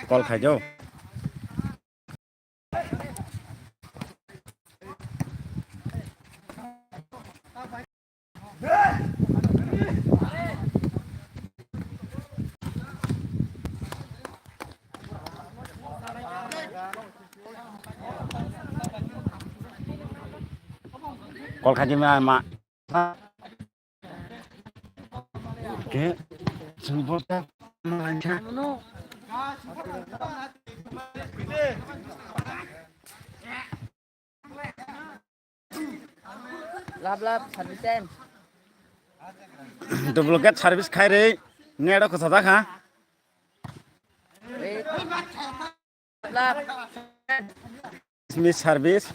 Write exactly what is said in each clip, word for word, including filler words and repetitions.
Call khaijao. Call khaijima ma. Ke, sumpo ta, ma, Lab lab service time. Duplicate service khai re, nero ko sada kha. Lab. Miss service.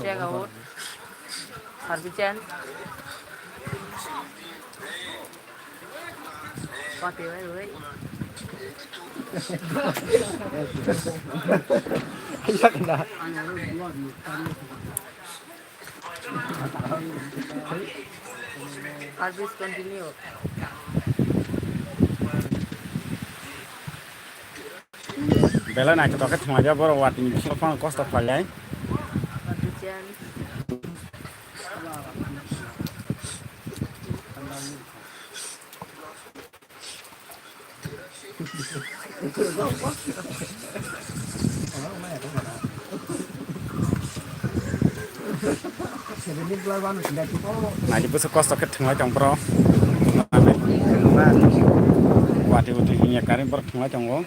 Check out. Service change. Pati bai bai. Service continue. Belai naithotok khe thwnglaijak borok watwi ni bisingo phano kosto khlailai. Naidi bwswk kosto khe thwnglai tong borok. Watwi watwi himya karwi borok thwnglai tongo.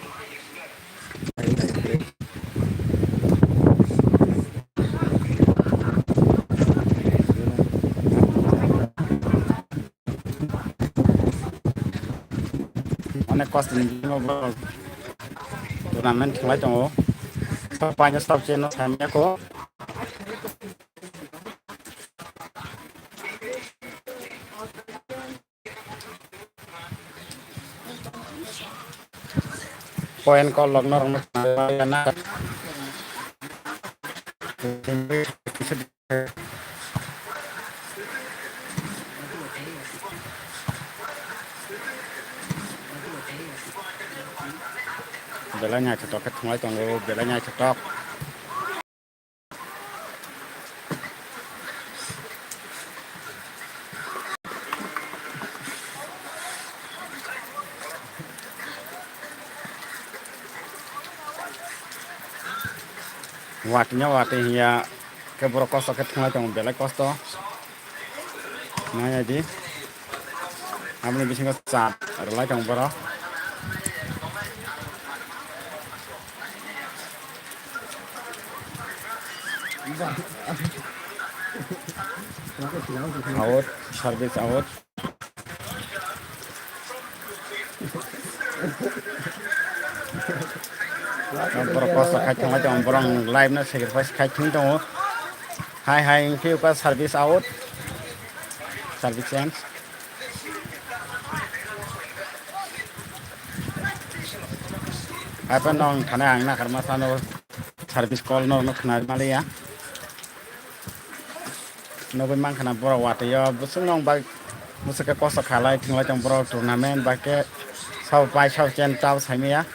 Onek kosto ni bisingo borok tournament khlai tongo. Paino stop cheno samya ko. Point call log norok no. Belai naithotok khe thwnglai tongo, belai naithotok. Watwi no watwi hiya khe borok kosto khe thwnglai tongo, belai kosto. Nai di. Aboni bisingo cha rwlai tongo borok. Out, service out. Borok kosto khai thangbai tongo, borok live no sacrifice khai thang tongo. Hai hai wngkhe uka service out, service change. Hai phano ang thani ang nakarma sano service call no khna maliya. Nugui mankha na borok watwi o bwswk nw bai bwswk khe kosto khalai thwnglai tong borok tournament bai khe sabo pai sabo chen tabo saimaya.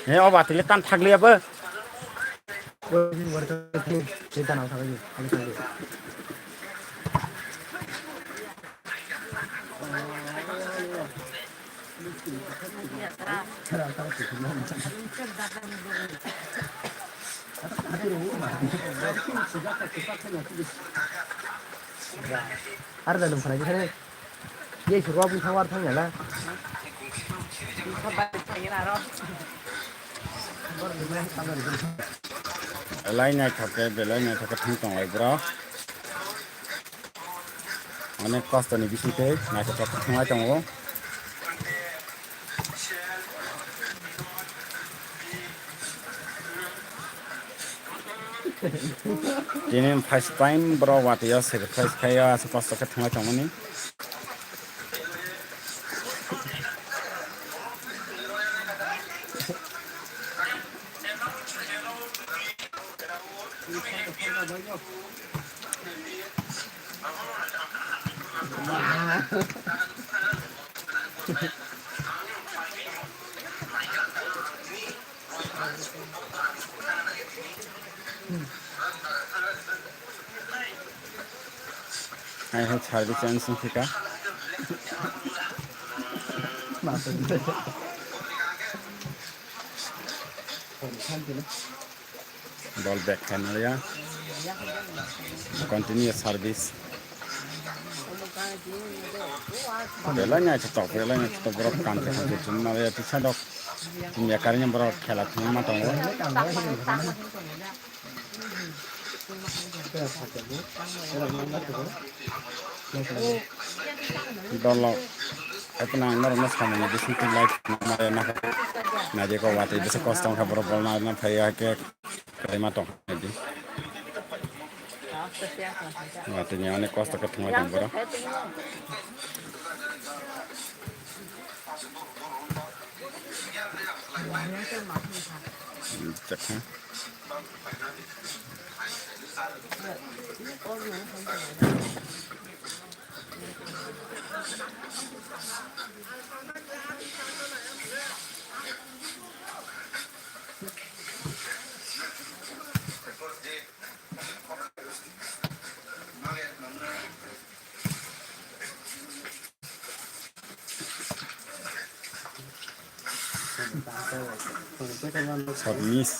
He, o batili tan thakliya bo. Ar da nung phai khe. Ye surwa bung thawar thang ya na. Belai naithok khe, belai naithok khe thang tonglai bro. Onek kosto ni bising tei naithok khe thang lai tongo. Tini first time bro watwi o sacrifice khai o aswk kosto khe thang lai tongmani. Hai hai, service and sing thika. Dol back khainaliya. Continue service. Belai nai tok, belai nai tok, borok kam khe hamjwk chwng naliya tisa dok. Tini yakarni borok khela thwngma tongo. Dolok. Haikhe ang norokno samani bisingtwi live nangmani nahar. Naidi kok watwi bisa kosto wngkha borok bolna arna phaiya haikhe kwlaima tong naidi. Watwi ni onek kosto khe thangwi tong borok. Chakha. Sabnis.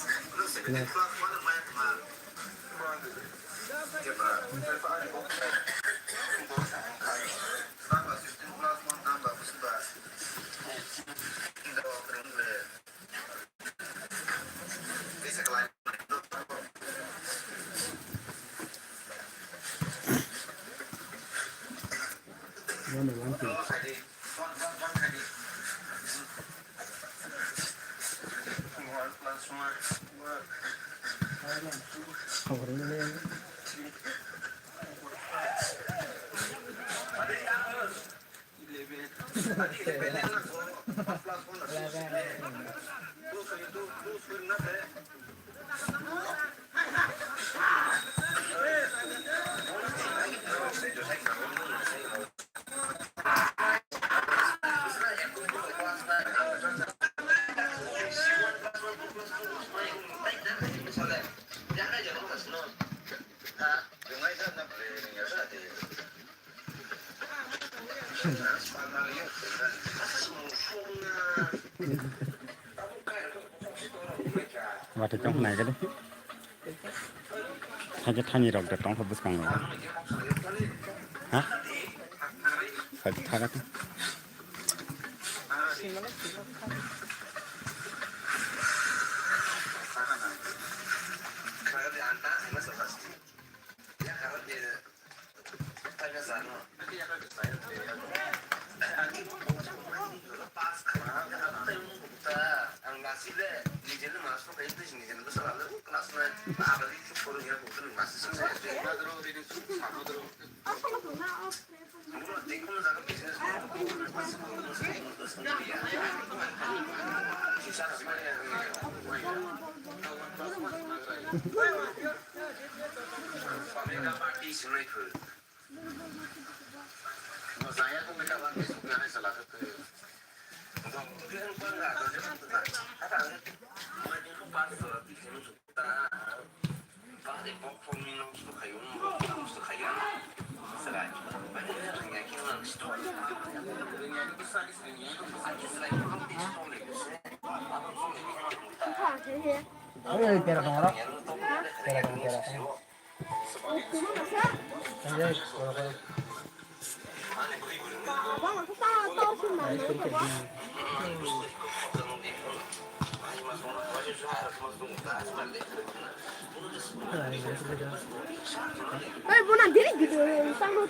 Watwi tong nai gadi. Thaje thani rok de tong kha bwskang rok. Ha? Sai thaga ta. Oi, bona diri video sang.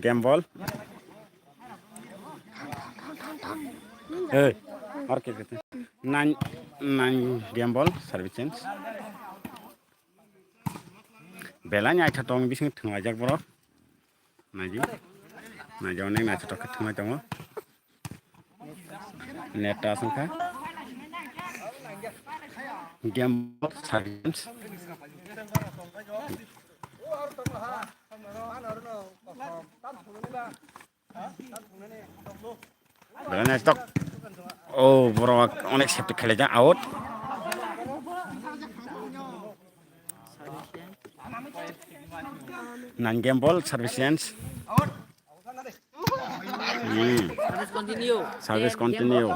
Game ball. Hey, or ke kete. Nine, nine game ball, service change. Belai naithotok bising thwnglai jak borok. Naidi. Naidi onek naithotok khe thwnglai tongo. Net ta aswng kha. Game ball, service change. Belai naithotok. Oh, borok onek safety khelaijak, out. Nine game ball, service change. Hmm. Service continue. Service continue.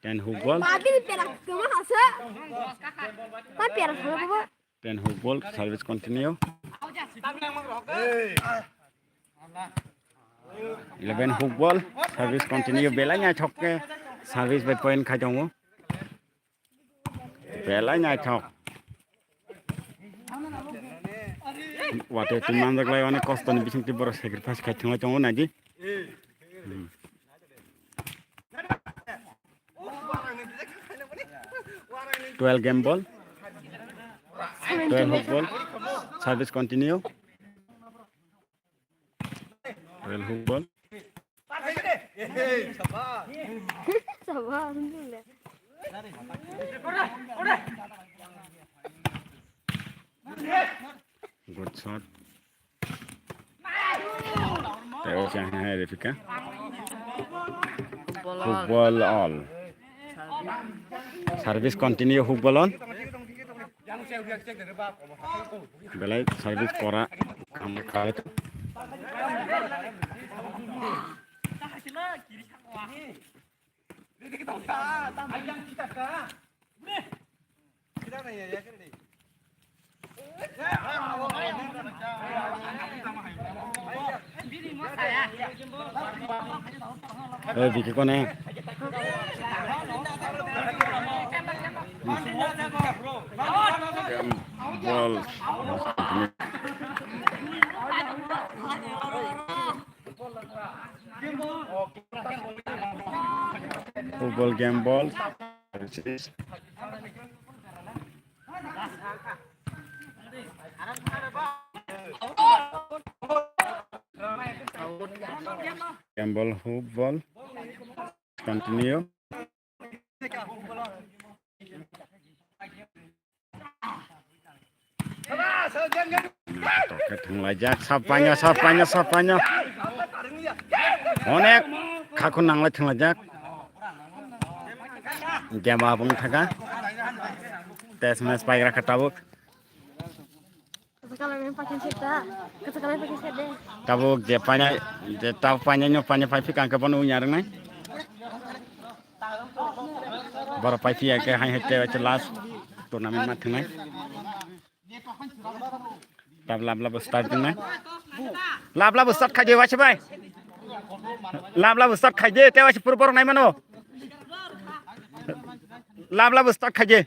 Ten hook ball. Ten hook ball, service continue. Eleven hook ball, service continue. Belai naithok khe service bai point khai tongo. Belai naithok. Watwi twi manjak lai, onek kosto ni bising twi borok sacrifice khai thwngwi tongo, naidi. Hmm. Twelve game ball. Twelve hook ball. Service continue. Twelve hook ball. Sabah, alhamdulillah. Good shot. Teo siya hai Refika. Football all. Service continue, football on. Belai service kora. Kam kare. Eh, Vicky kone. Ball. Football game ball. Game ball, football. Continue. Toke thwnglaijak, sapanyo, sapanyo, sapanyo. Onek khaku nanglai thwnglaijak. Game abung thaka. Test match paigra kha tabuk. Kaisa kalar ni pakin seta. Kaisa kalar ni pakin seta. Tabuk je painai, je tabuk painai no painai pai phika hwnkhe bono wngya rwngnai. Borok pai phiya khe hai hai tei last tournament ma thwngnai. Tab lab lab start wngnai. Lab lab start khaidi waisa bai. Lab lab start khaidi tei waisa pura borok nai mano. Lab lab start khaidi.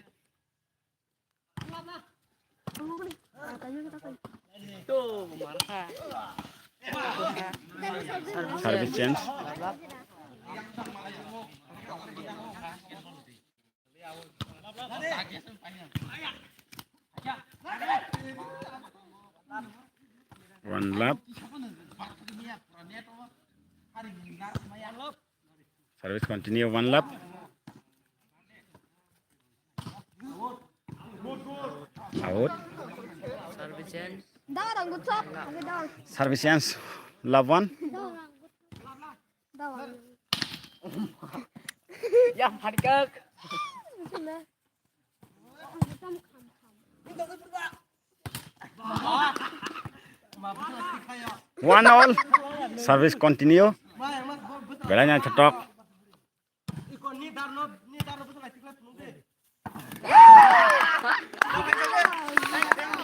Service change. One love. Service continue, one love. Out. Service change. Service change. Love one. Ya, phankak. One all. Service continue. Belai naithotok.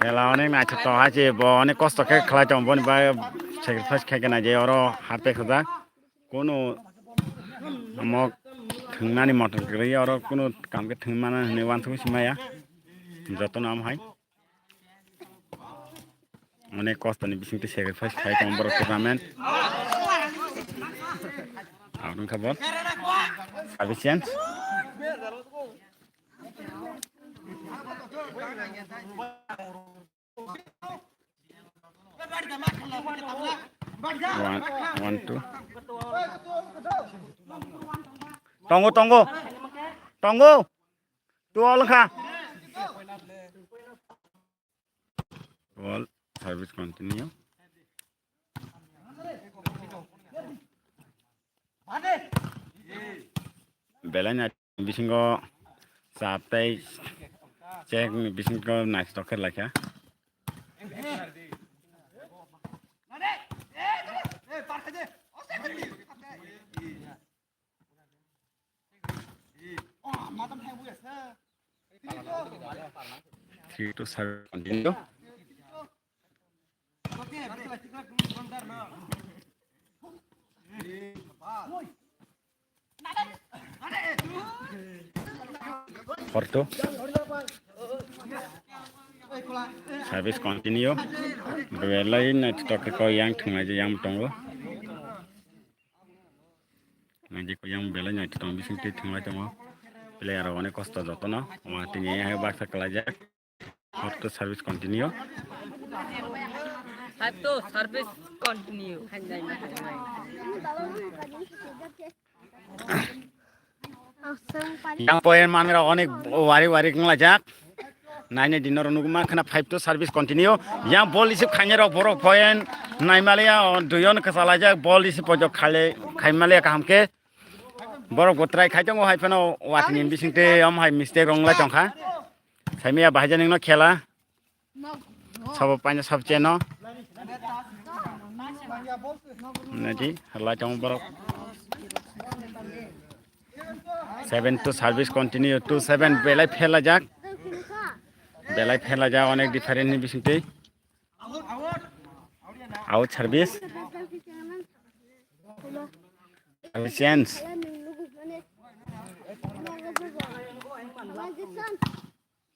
Khela onek naithotok hai se bo onek kosto khe khlai tong boni bai sacrifice khai khe naidi oro harpe khajak. Kunu omo thwngnani motor kwrwi oro kunu kam khe thwngmana hwnwi uansugui se maya. Jotono omo hai. Onek kosto ni bising twi sacrifice khai tong borok tournament. Aboni kha bol. Service change. One, one, two. Tongo, tongo. Tongo. Two all kha. All service continue. Belai na bisingo chap tei chek ni bisingo naistok khe laikha. Three to seven continue. Four to. Service continue. Belai naithotok khe kok yang thwnglai yang tongo. Nai je kok yang belai naithotok bising twi thwnglai tongo. Player rok onek kosto jotono. Omo tini hai baksa kwlaijak. Auto service continue. Five to service continue. Yang point manwi rok onek wari wari wnglaijak. Naini dinor nugma khana five to service continue. Yang ball receive khainai rok borok point naimaliya, o duion kwchalaijak ball receive pojok khale khaimaliya kaham khe. Borok bo try khai tongo hai phano watini bising tei om hai mistake rok wnglai tongkha. Saimaya bahai jani no khela. Sabo paina sab cheno. Nadi, halai tong borok. Seven to service continue, two seven belai phela jak. Belai phela jak, onek different ni bising tei. Out service. Service change.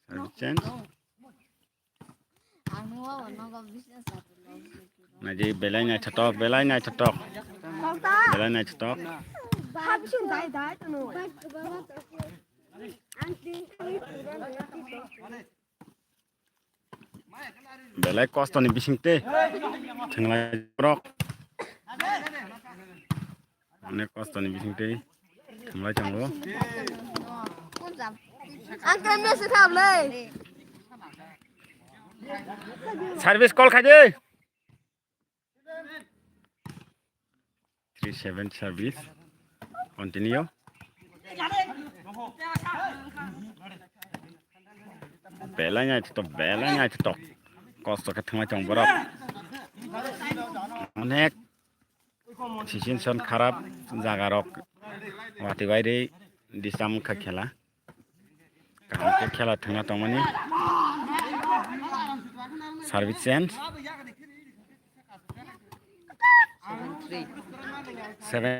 Service change. Naidi belai naithotok, belai naithotok. Belai naithotok. Belai kosto ni bising tei. Thenglai borok. Onek kosto ni bising tei. Thenglai tongo. Ang kemle se thamle. Service call khaidi. Three seven service. Continue. Belai naithotok, belai naithotok. Kosto khe thwngwi tong borok. Onek situation kharap jaga rok watwi bai rwi disturb wngkha khela. Kaham khe khela thwngna tongmani. Service change. Seven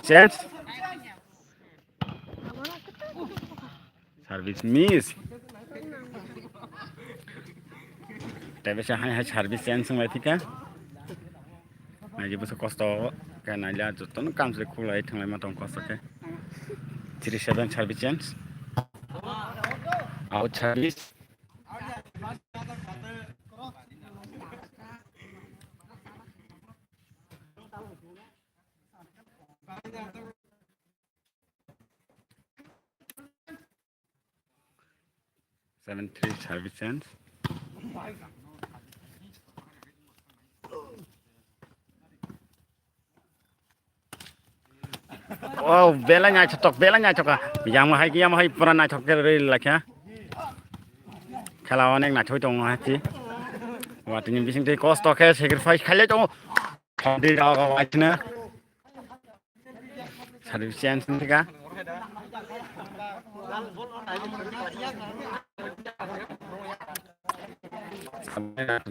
change. Service miss. Tei bese hai hai service change wng lai thika. Naiji bwswk kosto khe naila jotono kam se khulai thwnglai ma tong kosto khe. Three seven service change. Out service. Seven three service change. Oh, belai naithotok, belai naithoka. Yang hai, yang hai pura naithok khe rwi lakha. Khela onek naithok tongo hai ti. Watini bising tei kosto khe sacrifice khailai tongo. Thongdi rok waithina. Service change wngkha.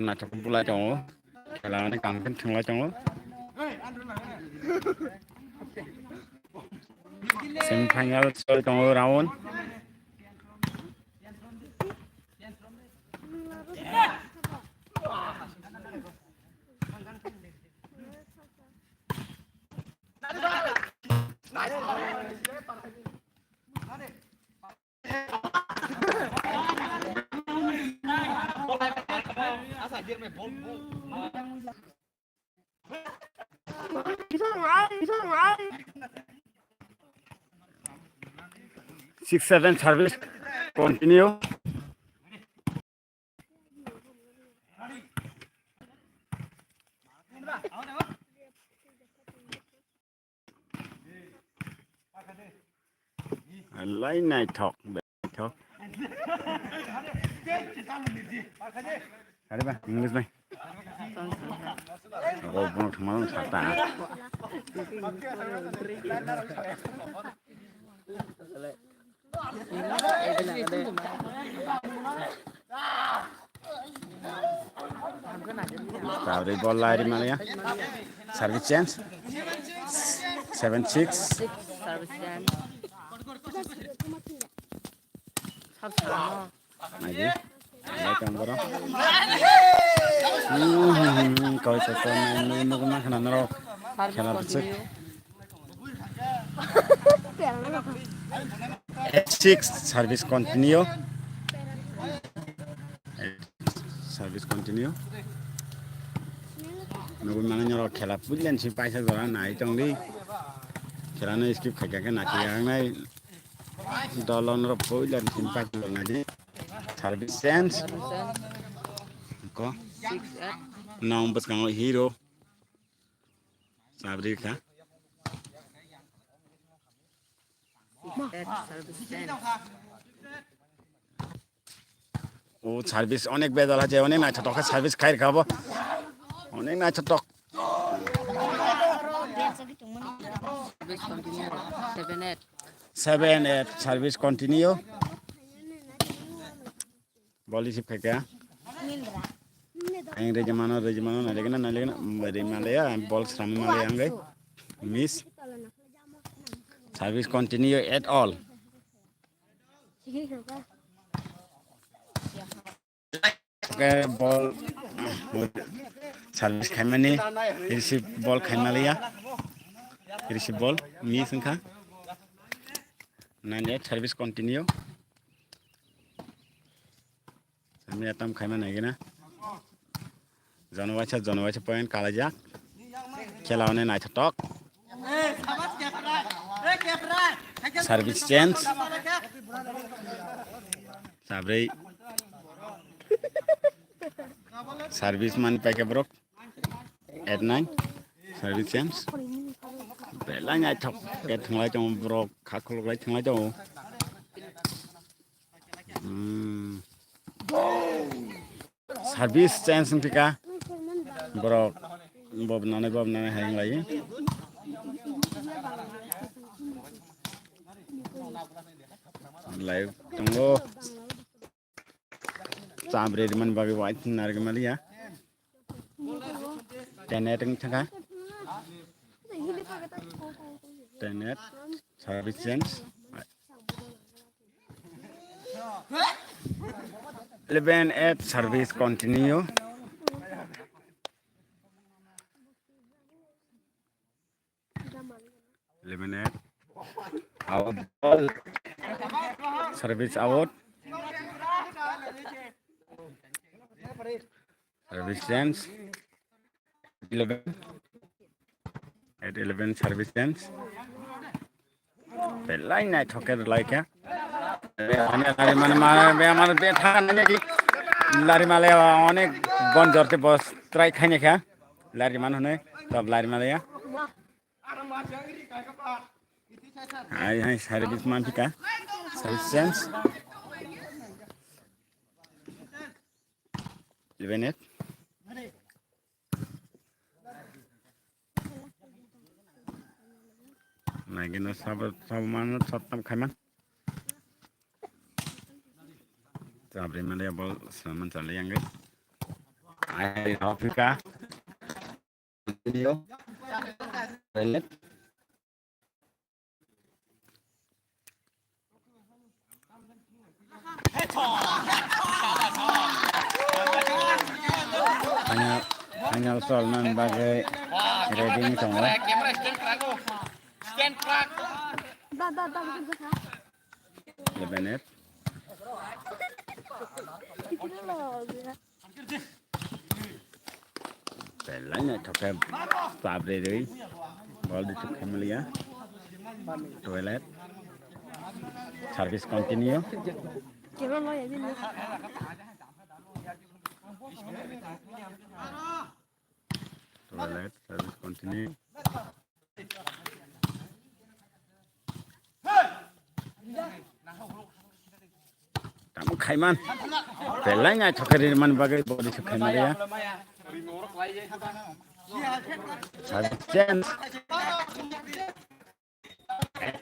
Naithok bulai tongo. Khela ani kangkhe thwnglai tongo. Semi final choli tongo round. Six seven service continue. Lai naithok, naithok. Ari ba, English bai. Ako bono thangma nang sata. Tabri bol lari maliya. Service change. Seven six. Service change. Sab sab. Naidi. Naidi ang borok. Hmm, hmm, hmm, koi koi koi, nai, nai, nugui mankha na norok. Khela bwswk. Eight six, service continue. Service continue. Nugui mano norok khela puilen si paisa jora nai tongdi. Khela no skip khaikha khe naikhe ang nai. Dolon rok puilen si paisa jora nai di. Service change. Ko. Six eight. Nong bwskango hero. Sabri kha. Eight service change. O service onek bejal haje, onek naithotok khe service khai rwkha bo. Onek naithotok. Service continue. Seven eight. Seven eight service continue. Bol receive khaikha. Ang rejimano, rejimano, nailegena, nailegena, rejimaleya, bol sramaleya ang gai. Miss. Service continue at all. Okay, bol service khaimani, receive bol khaimaliya, receive bol miss wngkha. Nine eight service continue. Sami atam khaima naigina. Jono waisa, jono waisa point kalaijak. Khela one naithotok. Service change. Sabri. Service man paike borok. At nine. Service change. Belai naithok. Ke thanglai tongo borok. Kha khuluk lai thanglai tongo. Hmm. Service change wngkha. Borok bob nani bob nani hai wnglaio. Live tongo. Chambre rimani bagwi wai narwgwi maliya. Tenet wng thangkha. Tenet service change. Eleven eight service continue. Eleven eight. Out ball. Service out. Service change. Eleven. At eleven service change. Belai naithok khe rwlai khe. Be hane lari mane mane be amar be tha nani di. Lari male onek bon jorte bos try khaini kha. Lari man hone tab lari male ya. Hai hai service man thika. Service change. Eleven eight. Lagi no sabo sabo mano sottam khaiman. Sabri male bol saman chale yang. Ai Afrika. Final, final cholna bagwi ready wngwi tongo. Eleven eight. Belai naithok khe pabri rwi bol di thuk khe maliya. Toilet. Service continue. Toilet service continue. Tamo khaiman. Belai naithok khe rimani bagwi body se khaimaliya. Change.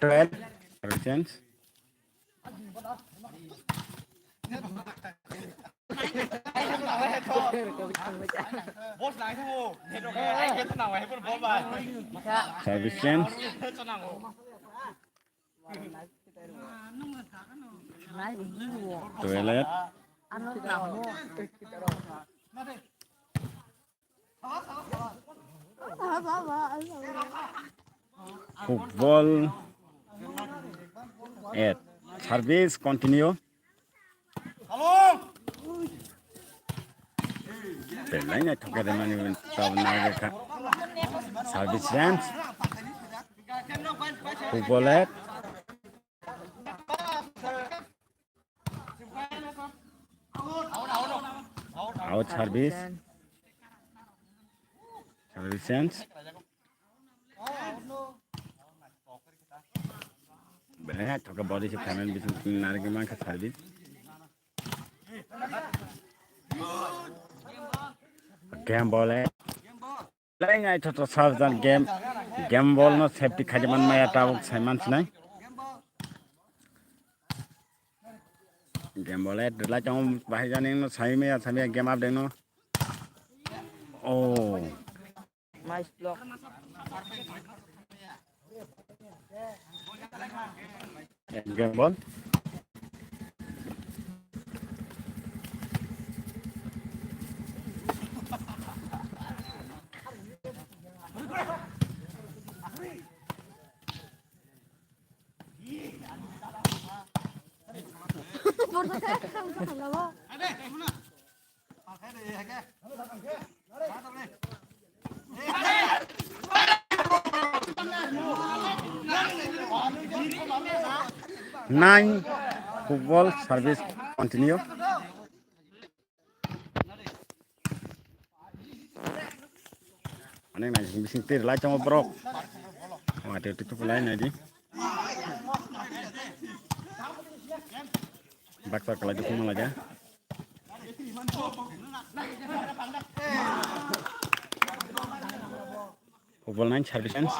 Twelve. Change. Service change. Toilet. Football. At service continue. Belai naithok khe rimani tabuk nai kha. Service change. Football at. Out service. Service change. Belai thoka body se payment bisu nari ke mangkha service. Game ball eh. Belai naithok sarjan game. Game ball no safety khaidi man maya tabuk sai man sinai. Game ball eh, lai tong bahai jani no sai maya, sai maya game update no. Oh. Nice block. Game ball. Nine football service continue. Onek nai bising tir lai tongo borok. Wate tu tu lai nai di. Baksa kalai tu kuma laga. Football nine service ends.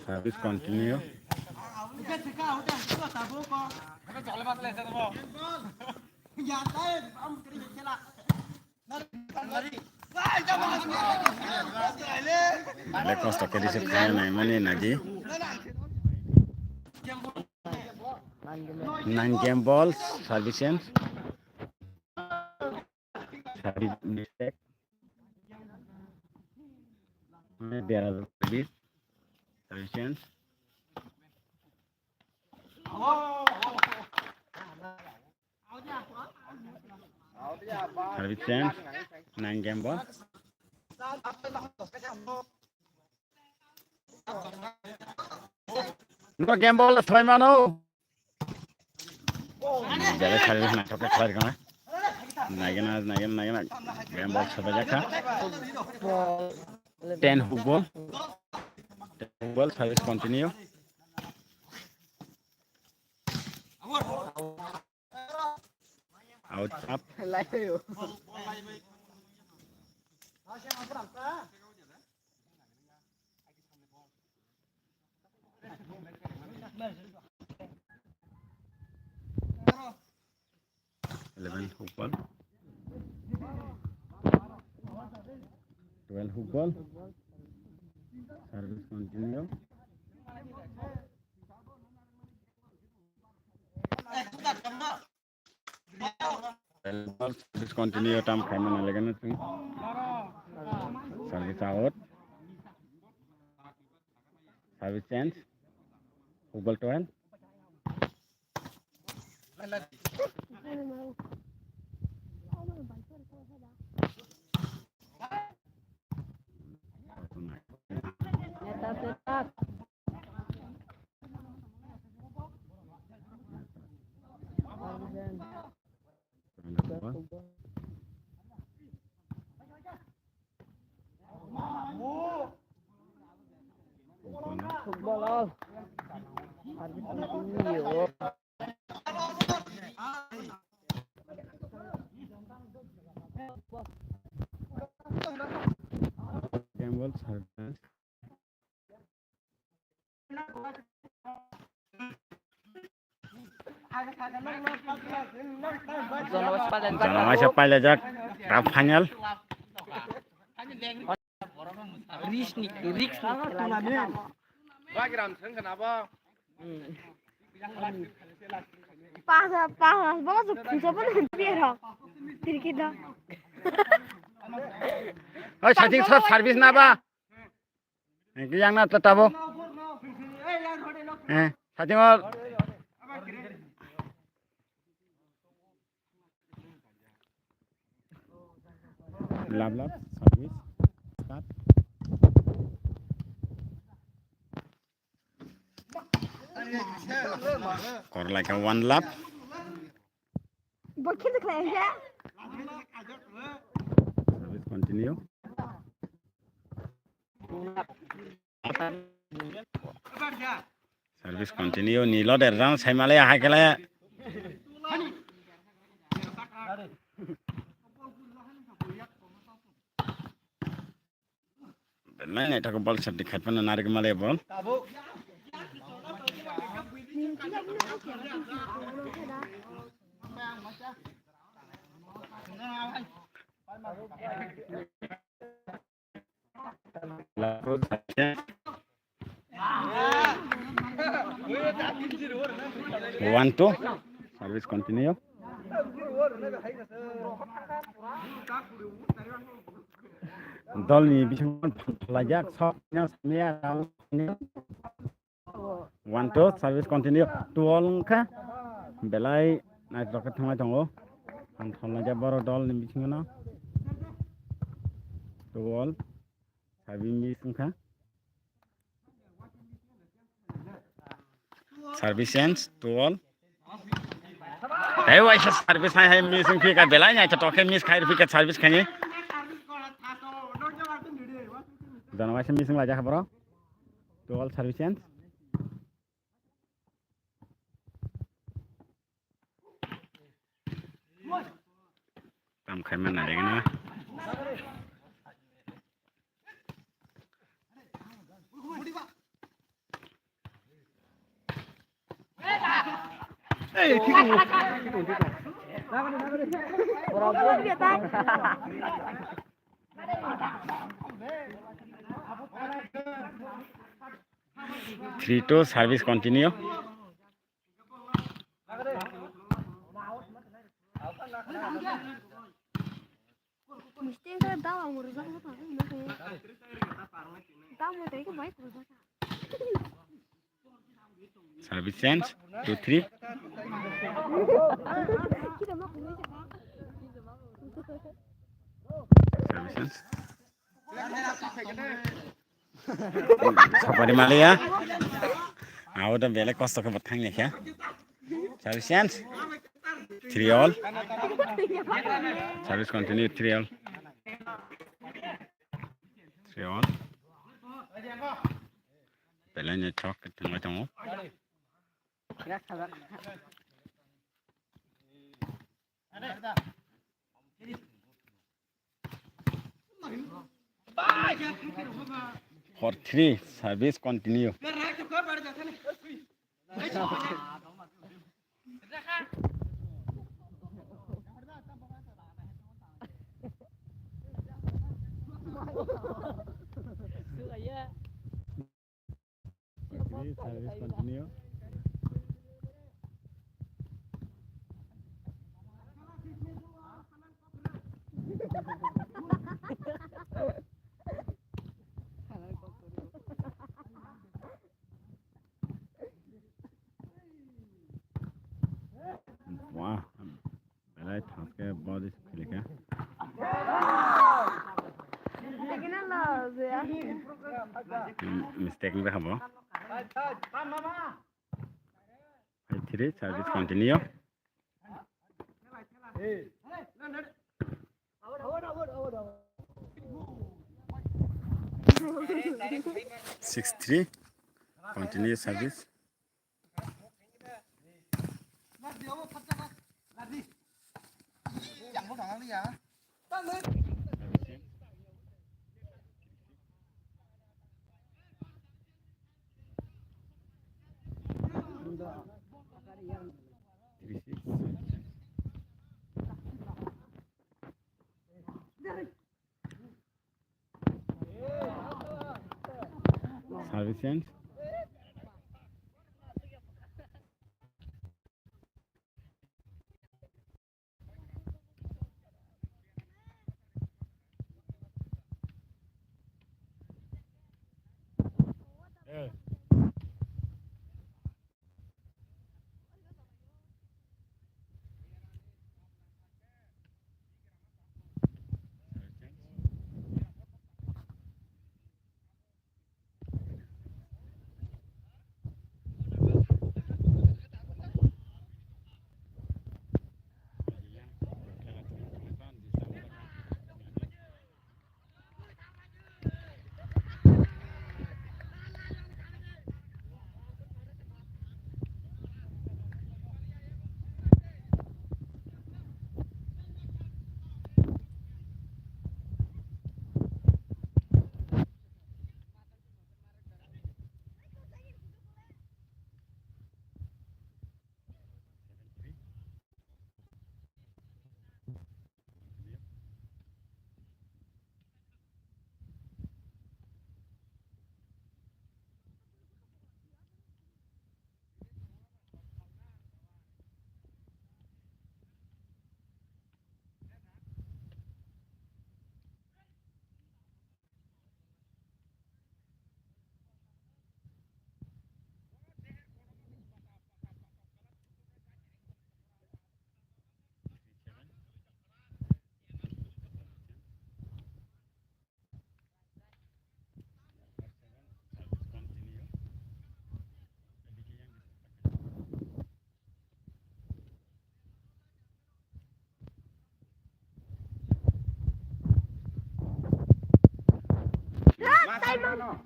Service continue. Belai kosto khe receive khaina naimani naidi. Nine game ball, service ends. Service mistake. There are service. Service ends. Service ends. Nine game ball. No game ball, thoi mano. Jale service na, thok thok khlai rikana. Naigena, naigena, naigena. Game ball thoi jakha. Ten hook ball. Ten hook ball, service continue. Out up. Eleven hook ball. Twelve hook ball. Service continue. Service continue, tam khaima na legana chwng. Service out. Service change. Football twelve. Football all. Game ball, service. Jono waisa pailajak, ta final. Risk ni, risk ni. Bagram thang kana bo. Pas, pas, bola su khunsa bola biero. Tirki da. Oi, sating sab service na ba. Hingke yang na ta tabo. Eh, sating ol. Lap lap, service, start. Kor like a one lap. Bo khirdi khlai ya. Service continue. Service continue, ni lo der jang sai male hai kele. Belai naithok ball safety khaipano narik male ball. One two. Service continue. Dolni bisingo phalajak sok. One two, service continue. Two all wngkha. Belai naithok khe thanglai tongo. Ang thonglai ja borok dol ni bisingo no. Two all. Service miss wngkha. Service ends, two all. Hei waisa service hai hai missing phika belai naithotok khe miss khai phika service khaini. Jana waisa missing laijak borok. Twelve service chance. Tam khai man nai na. Three two, service continue. Mistake khe dawa ang rwjak no thang, ino khe. Dawa tei khe bai rwjak. Service chance, two three. Service chance. Sapari maliya. Abo to belai kosto khe bo thangya khe. Service chance. Three all. Service continue, three all. Three all. Belai ni chok thangbai tongo. For three, service continue. Three, service continue. Wah. Belai thaske body khilika. Mistake ni bo. Five three, service continue. Six three, continue service. Service change.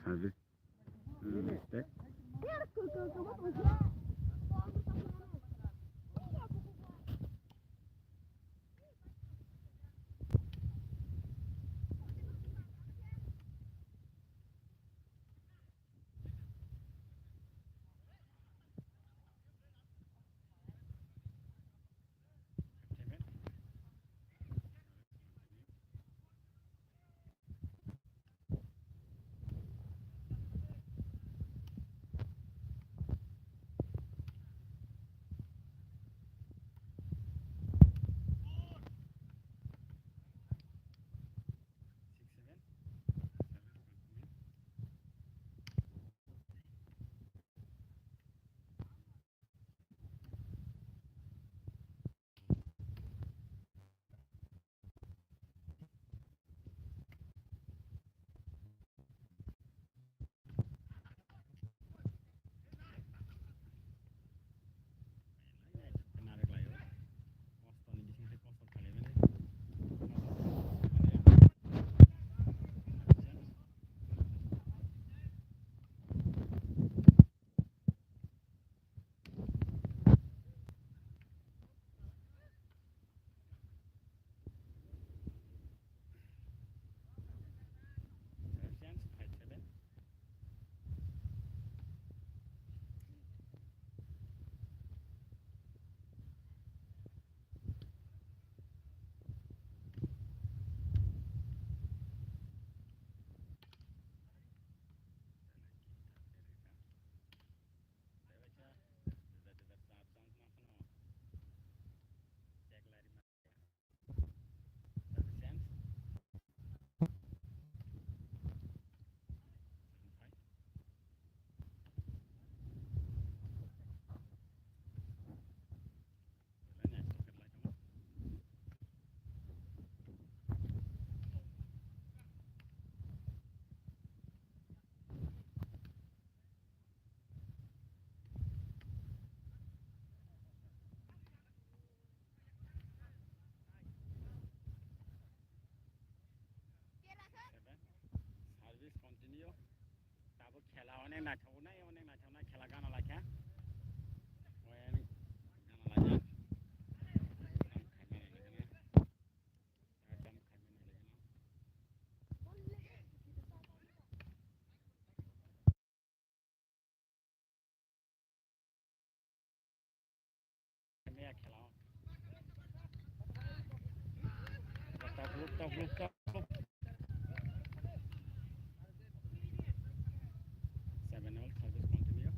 Service. Hmm, tek. Service continue. Tabuk khela onek naithok nai, onek naithok nai khela gana laikha. Onek gana laikha. Seven all, service continue.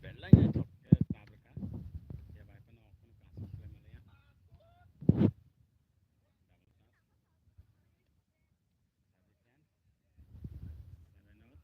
Belai naithok khe tabuk kha. Khe bai phano okhorno kansuk swlai manliya. Double pass. Seven all.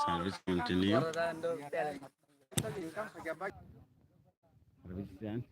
Service continue. Service end.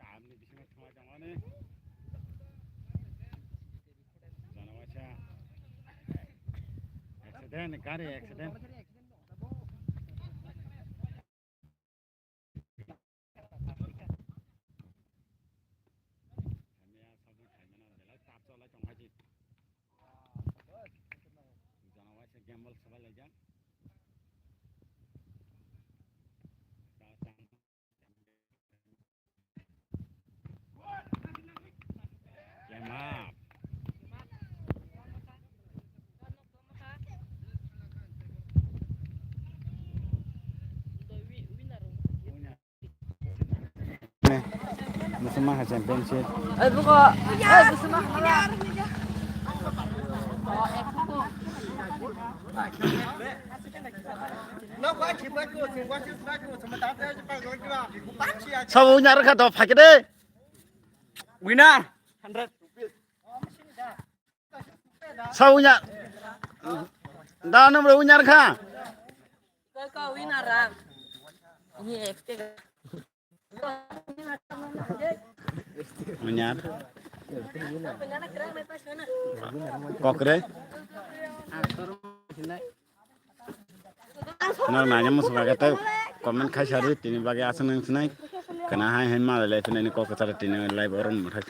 Tamni bisingo thwngwi tongmani. Jana waisa accident, gari accident. Hamya sabwi khaimano belai tap cholai tongkha di. Jana waisa gamble sabai laijak. Musulman ha championship. Sabo wngya rwkha do phaikhe de. Winner. Sabo wngya. Da number winner kha. Winner. Kokre. Nang nanya musuka kata comment khai sari tini bagi asa nang sinai. Kena hai hai ma le tini ko kata tini live orom muthai.